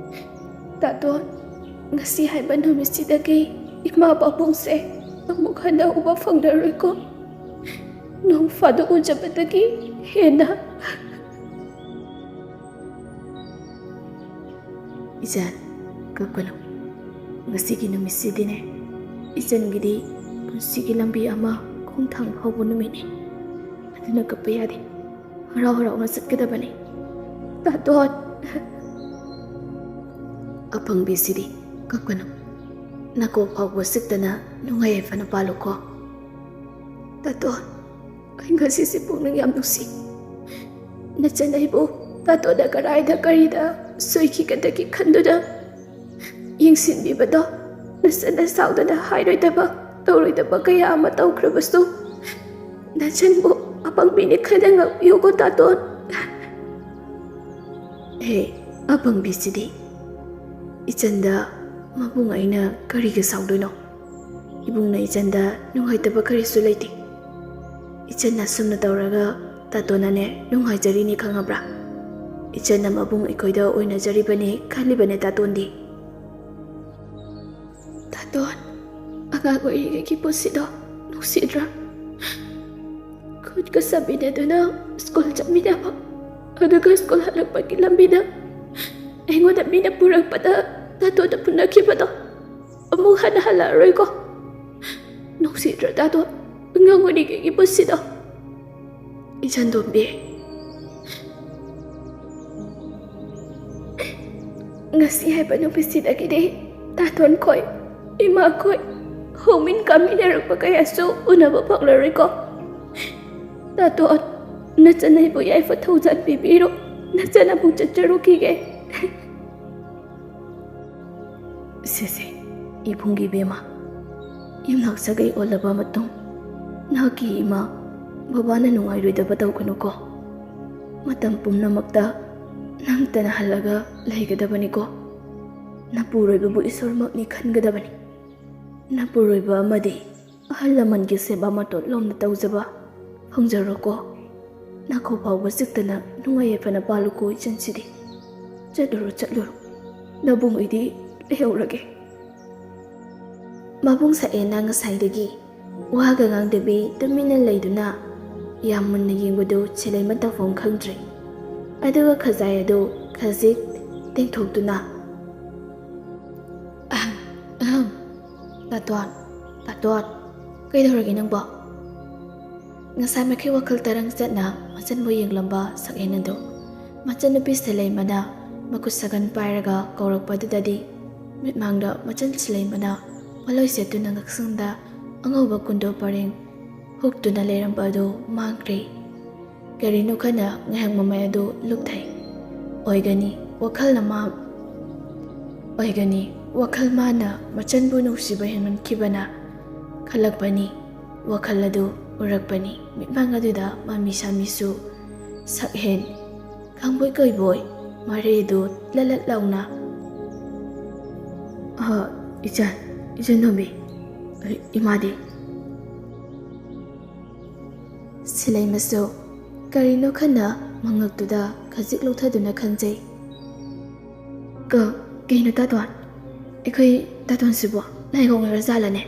ꯇꯥꯇꯣꯟ, ꯉꯁꯤ ꯍꯥꯏꯕ ꯅꯨꯃꯤꯠꯁꯤꯗꯒꯤ ꯏꯃꯥ ꯄꯥꯕꯨꯡꯁꯦ ꯑꯃꯨꯛ ꯍꯟꯅ ꯎꯕ ꯐꯪꯂꯔꯣꯏꯀꯣ꯫ ꯅꯣꯡ ꯐꯥꯗꯣꯛ ꯎꯖꯕꯗꯒꯤ ꯍꯦꯟꯅ꯫ ꯏꯆꯟ, ꯀꯞꯀꯅꯨ꯫ ꯉꯁꯤꯒꯤ ꯅꯨꯃꯤꯠꯁꯤꯗꯤꯅꯦ, ꯏꯆꯟꯒꯤꯗꯤ ꯄꯨꯟꯁꯤꯒꯤ ꯂꯝꯕꯤ ꯑꯃ ꯈꯣꯡꯊꯥꯡ ꯍꯧꯕ ꯅꯨꯃꯤꯠꯅꯤ꯫ ꯑꯗꯨꯅ ꯀꯞꯄ ꯌꯥꯗꯦ꯫ ꯍꯔꯥꯎ ꯍꯔꯥꯎꯅ ꯆꯠꯀꯗꯕꯅꯤ꯫ ꯇꯥꯇꯣꯟ꯫ ꯑꯄꯪꯕꯤꯁꯤꯗꯤ ꯀꯞꯀꯅꯨ꯫ ꯅꯀꯣꯛ ꯐꯥꯎꯕ ꯆꯤꯛꯇꯅ ꯅꯨꯡꯉꯥꯏ ꯌꯥꯏꯐꯅ ꯄꯥꯜꯂꯨꯀꯣ꯫ ꯇꯥꯇꯣꯟ, ꯑꯩ ꯉꯁꯤꯁꯦ ꯄꯨꯛꯅꯤꯡ ꯌꯥꯝ ꯅꯨꯡꯁꯤ꯫ ꯅꯆꯟ ꯑꯩꯕꯨ ꯇꯥꯇꯣꯟꯅ ꯀꯗꯥꯏꯗ ꯀꯔꯤꯗ ꯁꯣꯏꯈꯤꯒꯗꯒꯦ ꯈꯟꯗꯨꯅ ꯌꯦꯡꯁꯤꯟꯕꯤꯕꯗꯣ ꯅꯆꯟꯅ ꯁꯥꯎꯗꯅ ꯍꯥꯏꯔꯣꯏꯗꯕ, ꯇꯧꯔꯣꯏꯗꯕ ꯀꯌꯥ ꯑꯃ ꯇꯧꯈ꯭ꯔꯕꯁꯨ, ꯅꯆꯟꯕꯨ ꯑꯄꯪꯕꯤꯅꯤ ꯈꯟꯅ ꯉꯥꯛꯄꯤꯌꯨꯀꯣ, ꯇꯥꯇꯣꯟ꯫ ꯍꯦ, ꯑꯄꯪꯕꯤꯁꯤꯗꯤ! ꯏꯆꯟꯗ ꯃꯕꯨꯡ ꯑꯩꯅ ꯀꯔꯤꯒꯤ ꯁꯥꯎꯗꯣꯏꯅꯣ? ꯏꯕꯨꯡꯅ ꯏꯆꯟꯗ ꯅꯨꯡꯉꯥꯏꯇꯕ ꯀꯔꯤꯁꯨ ꯂꯩꯇꯦ꯫ ꯏꯆꯟ ꯑꯁꯨꯝꯅ ꯇꯧꯔꯒ ꯇꯥꯇꯣꯟꯅꯅꯦ ꯅꯨꯡꯉꯥꯏꯖꯔꯤꯅꯤ, ꯈꯪꯉꯕ꯭ꯔꯥ? ꯏꯆꯟ ꯑꯃꯕꯨꯡ ꯑꯩꯈꯣꯏꯗ ꯑꯣꯏꯅꯖꯔꯤꯕꯅꯤ ꯈꯜꯂꯤꯕꯅꯦ ꯇꯥꯇꯣꯟꯗꯤ꯫ ꯇꯥꯇꯣꯟ, ꯑꯉꯥꯡ ꯑꯣꯏꯔꯤꯉꯩꯒꯤ ꯄꯨꯟꯁꯤꯗꯣ ꯅꯨꯡꯁꯤꯗ꯭ꯔꯥ? ꯈꯨꯠꯀ ꯁꯝꯃꯤꯟꯅꯗꯨꯅ ꯁ꯭ꯀꯨꯜ ꯆꯠꯃꯤꯟꯅꯕ, ꯑꯗꯨꯒ ꯁ꯭ꯀꯨꯜ ꯍꯜꯂꯛꯄꯒꯤ ꯂꯝꯕꯤꯗ ꯑꯩꯉꯣꯟꯗ ꯃꯤꯅ ꯄꯨꯔꯛꯄꯗ ꯇꯥꯇꯣꯟꯗ ꯄꯨꯟꯅꯈꯤꯕꯗꯣ ꯑꯃꯨꯛ ꯍꯟꯅ ꯍꯜꯂꯛꯑꯔꯣꯏꯀꯣ꯫ ꯅꯨꯡꯁꯤꯗ꯭ꯔ ꯇꯥꯇꯣꯟ, ꯑꯉꯥꯡ ꯑꯣꯏꯔꯤꯉꯩꯒꯤ ꯄꯨꯟꯁꯤꯗꯣ? ꯏꯆꯟ ꯇꯣꯝꯕꯤ, ꯉꯁꯤ ꯍꯥꯏꯕ ꯅꯨꯃꯤꯠꯁꯤꯗꯒꯤꯗꯤ ꯇꯥꯇꯣꯟ ꯈꯣꯏ, ꯏꯃꯥ ꯈꯣꯏ, ꯍꯧꯃꯤꯟ ꯀꯥꯃꯤꯟꯅꯔꯛꯄ ꯀꯌꯥꯁꯨ ꯎꯅꯕ ꯐꯪꯂꯔꯣꯏꯀꯣ꯫ ꯇꯥꯇꯣꯟ, ꯅꯆꯟ ꯑꯩꯕꯨ ꯌꯥꯏꯐ ꯊꯧꯖꯥꯜ ꯄꯤꯕꯤꯔꯣ꯫ ꯅꯆꯟ ꯑꯃꯨꯛ ꯆꯠꯆꯔꯨꯈꯤꯒꯦ꯫ ꯁꯦꯁꯦ, ꯏꯕꯨꯡꯒꯤ ꯏꯕꯦꯝꯃ, ꯌꯨꯝꯅꯥꯛ ꯁꯥꯒꯩ ꯑꯣꯜꯂꯕ ꯃꯇꯨꯡ ꯅꯍꯥꯛꯀꯤ ꯏꯃꯥ ꯕꯕꯥꯅ ꯅꯨꯡꯉꯥꯏꯔꯣꯏꯗꯕ ꯇꯧꯒꯅꯨꯀꯣ꯫ ꯃꯇꯝ ꯄꯨꯝꯅꯃꯛꯇ ꯅꯪꯇꯅ ꯍꯜꯂꯒ ꯂꯩꯒꯗꯕꯅꯤꯀꯣ꯫ ꯅꯄꯨꯔꯣꯏꯕꯕꯨ ꯏꯁꯣꯔꯃꯛꯅꯤ ꯈꯟꯒꯗꯕꯅꯤ꯫ ꯅꯄꯨꯔꯣꯏꯕ ꯑꯃꯗꯤ ꯑꯍꯜ ꯂꯃꯟꯒꯤ ꯁꯦꯕꯥ ꯃꯇꯣꯟ ꯂꯣꯝꯅ ꯇꯧꯖꯕ ꯐꯪꯖꯔꯣꯀꯣ꯫ ꯅꯥꯈꯣ ꯐꯥꯎꯕ ꯆꯤꯛꯇꯅ ꯅꯨꯡꯉꯥꯏ ꯌꯥꯏꯐꯅ ꯄꯥꯜꯂꯨꯀꯣ ꯏꯆꯟꯁꯤꯗꯤ꯫ ꯆꯠꯂꯨꯔꯣ, ꯆꯠꯂꯨꯔꯣ꯫ ꯅꯕꯨꯡ ꯑꯩꯗꯤ ꯂꯩꯍꯧꯔꯒꯦ꯫ ꯃꯕꯨꯡ ꯁꯛꯍꯦꯟꯅ ꯉꯁꯥꯏꯗꯒꯤ ꯋꯥꯒ ꯉꯥꯡꯗꯕꯤ ꯇꯨꯃꯤꯟꯅ ꯂꯩꯗꯨꯅ ꯌꯥꯝ ꯃꯨꯟꯅ ꯌꯦꯡꯕꯗꯨ ꯁꯤꯂꯩꯃ ꯇꯧꯐꯝ ꯈꯪꯗ꯭ꯔꯦ꯫ ꯑꯗꯨꯒ ꯈꯖꯥꯏ ꯑꯗꯨ ꯈꯖꯤꯛ ꯇꯦꯡꯊꯣꯛꯇꯨꯅ, "ꯑꯍꯝ, ꯑꯍꯝ, ꯇꯥꯇꯣꯟ, ꯇꯥꯇꯣꯟ, ꯀꯩꯗꯧꯔꯒꯦ ꯅꯪꯕꯣ?" ꯉꯁꯥꯏ ꯃꯈꯩ ꯋꯥꯈꯜ ꯇꯔꯪ ꯆꯠꯅ ꯃꯆꯟꯕꯨ ꯌꯦꯡꯂꯝꯕ ꯁꯛꯍꯦꯟ ꯑꯗꯨ ꯃꯆꯟꯅꯨꯄꯤ ꯁꯤꯂꯩꯃꯅ ꯃꯈꯨꯠ ꯁꯥꯒꯟ ꯄꯥꯏꯔꯒ ꯀꯧꯔꯛꯄꯗꯨꯗꯗꯤ ꯃꯤꯠꯃꯥꯡꯗ ꯃꯆꯟ ꯁꯤꯂꯩꯃꯅ ꯄꯣꯠꯂꯣꯏ ꯁꯦꯠꯇꯨꯅ ꯉꯛꯁꯪꯗ ꯑꯉꯧꯕ ꯀꯨꯟꯗꯣ ꯄꯔꯦꯡ ꯍꯨꯛꯇꯨꯅ ꯂꯩꯔꯝꯕ ꯑꯗꯨ ꯃꯥꯡꯈ꯭ꯔꯦ꯫ ꯀꯔꯤꯅꯣ ꯈꯟꯅ ꯉꯥꯏꯍꯥꯛ ꯃꯃꯩ ꯑꯗꯨ ꯂꯨꯞꯊꯩ꯫ ꯑꯣꯏꯒꯅꯤ, ꯋꯥꯈꯜꯅ ꯃꯥ-, ꯑꯣꯏꯒꯅꯤ, ꯋꯥꯈꯜ ꯃꯥꯅ ꯃꯆꯟꯕꯨ ꯅꯨꯡꯁꯤꯕ ꯍꯦꯟꯃꯟꯈꯤꯕꯅ ꯈꯜꯂꯛꯄꯅꯤ꯫ ꯋꯥꯈꯜ ꯑꯗꯨ ꯎꯔꯛꯄꯅꯤ꯫ ꯃꯤꯠꯃꯥꯡ ꯑꯗꯨꯗ ꯃꯃꯤ ꯁꯥꯃꯤꯁꯨ ꯁꯛꯍꯦꯟ ꯈꯪꯕꯣꯏ ꯀꯩꯕꯣꯏ ꯃꯔꯩ ꯑꯗꯨ ꯂꯠ ꯂꯠ ꯂꯥꯎꯅ, "ꯑ, ꯏꯆꯟ, ꯏꯆꯟ ꯇꯣꯝꯕꯤ, ꯏꯃꯥꯗꯤ?" ꯁꯤꯂꯩꯃꯁꯨ ꯀꯔꯤꯅꯣ ꯈꯟꯅ ꯃꯉꯛꯇꯨꯗ ꯈꯖꯤꯛ ꯂꯧꯊꯗꯨꯅ ꯈꯟꯖꯩ꯫ "ꯀ-, ꯀꯩꯅꯣ ꯇꯥꯇꯣꯟ? ꯑꯩꯈꯣꯏ ꯇꯥꯇꯣꯟꯁꯤꯕꯨ ꯂꯥꯏꯒ ꯑꯣꯛꯅꯔꯖꯥꯠꯂꯅꯦ?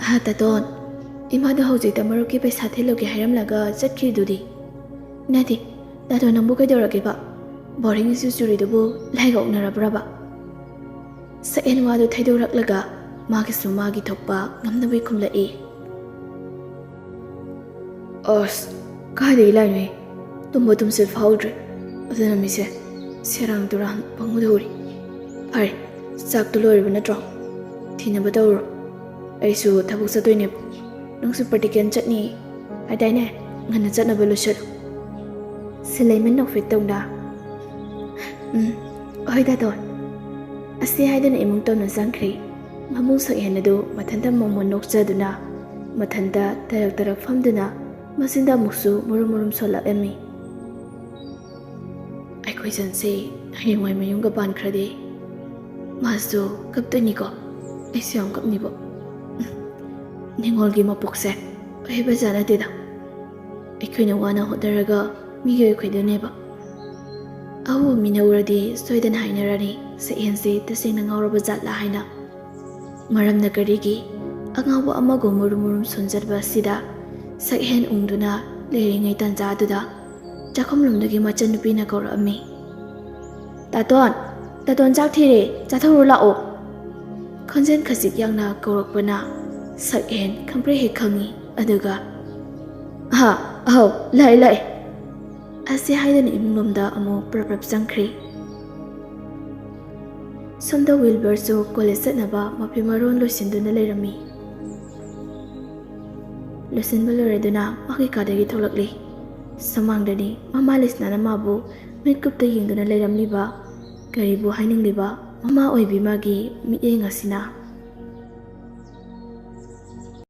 ꯑꯍ, ꯇꯥꯇꯣꯟ, ꯏꯃꯥꯗꯣ ꯍꯧꯖꯤꯛꯇ ꯃꯔꯨꯞꯀꯤ ꯄꯩꯁꯥ ꯊꯤꯜꯂꯨꯒꯦ ꯍꯥꯏꯔꯝꯂꯒ ꯆꯠꯈ꯭ꯔꯤꯗꯨꯗꯤ꯫ ꯅꯠꯇꯦ, ꯇꯥꯇꯣꯟ ꯅꯪꯕꯨ ꯀꯩꯗꯧꯔꯒꯦꯕ? ꯕꯣꯔꯗꯤꯡ ꯏꯆꯨ ꯆꯨꯔꯤꯗꯨꯕꯨ ꯂꯥꯏꯒ ꯑꯣꯛꯅꯔꯕ꯭ꯔꯕ?" ꯁꯛꯍꯦꯟ ꯋꯥꯗꯨ ꯊꯩꯗꯣꯔꯛꯂꯒ ꯃꯥꯒꯤꯁꯨ ꯃꯥꯒꯤ ꯊꯣꯛꯄ ꯉꯝꯅꯕꯩ ꯈꯨꯝꯂꯛꯏ꯫ "ꯑꯁ, ꯀꯥꯏꯗꯒꯤ ꯂꯥꯏꯅꯣꯍꯦ? ꯇꯨꯝꯕ ꯇꯨꯝꯁꯤꯠ ꯐꯥꯎꯗ꯭ꯔꯦ꯫ ꯑꯗꯨꯅ ꯃꯤꯁꯦ ꯁꯦꯔꯥꯟ ꯇꯨꯔꯥꯟ ꯄꯪꯎꯗ ꯎꯔꯤ꯫ ꯐꯔꯦ, ꯆꯥꯛꯇꯣ ꯂꯣꯏꯔꯕ ꯅꯠꯇ꯭ꯔꯣ? ꯊꯤꯅꯕ ꯇꯧꯔꯣ꯫ ꯑꯩꯁꯨ ꯊꯕꯛ ꯆꯠꯇꯣꯏꯅꯦꯕ꯫ ꯅꯪꯁꯨ ꯄ꯭ꯔꯦꯛꯇꯤꯀꯦꯜ ꯆꯠꯅꯤ ꯍꯥꯏꯗꯥꯏꯅꯦ? ꯉꯟꯅ ꯆꯠꯅꯕ ꯂꯣꯏꯁꯤꯜꯂꯨ꯫" ꯁꯤꯂꯩꯃ ꯅꯣꯛꯐꯦꯠ ꯇꯧꯅ, "ꯎꯝ, ꯍꯣꯏ ꯇꯥꯇꯣꯟ꯫" ꯑꯁꯤ ꯍꯥꯏꯗꯨꯅ ꯏꯃꯨꯡ ꯇꯧꯅ ꯆꯪꯈ꯭ꯔꯦ꯫ ꯃꯕꯨꯡ ꯁꯛꯍꯦꯟ ꯑꯗꯨ ꯃꯊꯟꯇ ꯃꯣꯃꯣꯟ ꯅꯣꯛꯆꯗꯨꯅ, ꯃꯊꯟꯇ ꯇꯔꯛ ꯇꯔꯛ ꯐꯝꯗꯨꯅ, ꯃꯆꯤꯟꯗ ꯑꯃꯨꯛꯁꯨ ꯃꯨꯔꯨꯝ ꯃꯨꯔꯨꯝ ꯁꯣꯜꯂꯛꯂꯝꯃꯤ꯫ "ꯑꯩꯈꯣꯏ ꯆꯟꯁꯦ ꯍꯌꯦꯡꯋꯥꯏ ꯃꯌꯨꯝꯒ ꯄꯥꯟꯈ꯭ꯔꯗꯤ ꯃꯥꯁꯨ ꯀꯞꯇꯣꯏꯅꯤꯀꯣ? ꯑꯩꯁꯨ ꯌꯥꯝ ꯀꯞꯅꯤꯕꯣ꯫" "ꯅꯤꯉꯣꯜꯒꯤ ꯃꯄꯣꯛꯁꯦ ꯑꯣꯏꯕ ꯖꯥꯠ ꯅꯠꯇꯦꯗ꯫ ꯑꯩꯈꯣꯏꯅ ꯋꯥꯅ ꯍꯣꯠꯅꯔꯒ ꯃꯤꯒꯤ ꯑꯣꯏꯈꯤꯗꯣꯏꯅꯦꯕ꯫ ꯑꯍꯧꯕ ꯃꯤꯅ ꯎꯔꯗꯤ ꯁꯣꯏꯗꯅ ꯍꯥꯏꯅꯔꯅꯤ, ꯁꯛꯍꯦꯟꯁꯦ ꯇꯁꯦꯡꯅ ꯉꯥꯎꯔꯕ ꯖꯥꯠꯂꯥ ꯍꯥꯏꯅ꯫" ꯃꯔꯝꯅ ꯀꯔꯤꯒꯤ? ꯑꯉꯥꯎꯕ ꯑꯃꯒꯨꯝ ꯃꯨꯔꯨꯝ ꯃꯨꯔꯨꯝ ꯁꯣꯟꯖꯠꯄ ꯑꯁꯤꯗ ꯁꯛꯍꯦꯟ ꯎꯪꯗꯨꯅ ꯂꯩꯔꯤꯉꯩ ꯇꯥꯟꯖꯥꯗꯨꯗ ꯆꯥꯛꯈꯨꯝꯂꯣꯝꯗꯒꯤ ꯃꯆꯟꯅꯨꯄꯤꯅ ꯀꯧꯔꯛꯑꯝꯃꯤ꯫ "ꯇꯥꯇꯣꯟ, ꯇꯥꯇꯣꯟ, ꯆꯥꯛ ꯊꯤꯔꯦ, ꯆꯥꯊꯧꯔꯨ ꯂꯥꯛꯑꯣ꯫" ꯈꯣꯟꯖꯦꯜ ꯈꯖꯤꯛ ꯌꯥꯡꯅ ꯀꯧꯔꯛꯄꯅ ꯁꯛꯍꯦꯟ ꯈꯪꯄ꯭ꯔꯦꯛ ꯍꯦꯛ ꯈꯪꯉꯤ꯫ ꯑꯗꯨꯒ, "ꯑꯍꯥ, ꯑꯍꯧ, ꯂꯥꯛꯑꯦ, ꯂꯥꯛꯑꯦ" ꯑꯁꯤ ꯍꯥꯏꯗꯨꯅ ꯏꯃꯨꯡꯂꯣꯝꯗ ꯑꯃꯨꯛ ꯄ꯭ꯔꯞ ꯄ꯭ꯔꯞ ꯆꯪꯈ꯭ꯔꯦ꯫ ꯁꯣꯝꯗ ꯋꯤꯜꯕꯔꯁꯨ ꯀꯣꯂꯦꯖ ꯆꯠꯅꯕ ꯃꯐꯤ ꯃꯔꯣꯟ ꯂꯣꯏꯁꯤꯟꯗꯨꯅ ꯂꯩꯔꯝꯃꯤ꯫ ꯂꯣꯏꯁꯤꯟꯕ ꯂꯣꯏꯔꯗꯨꯅ ꯃꯥꯒꯤ ꯀꯥꯗꯒꯤ ꯊꯣꯛꯂꯛꯂꯤ꯫ ꯁꯨꯃꯥꯡꯗꯅꯤ ꯃꯃꯥ ꯂꯤꯁꯅꯥꯅ ꯃꯥꯕꯨ ꯃꯤꯠꯀꯨꯞꯇ ꯌꯦꯡꯗꯨꯅ ꯂꯩꯔꯝꯂꯤꯕ꯫ ꯀꯔꯤꯕꯨ ꯍꯥꯏꯅꯤꯡꯂꯤꯕ ꯃꯃꯥ ꯑꯣꯏꯕꯤ ꯃꯥꯒꯤ ꯃꯤꯠꯌꯦꯡ ꯑꯁꯤꯅ?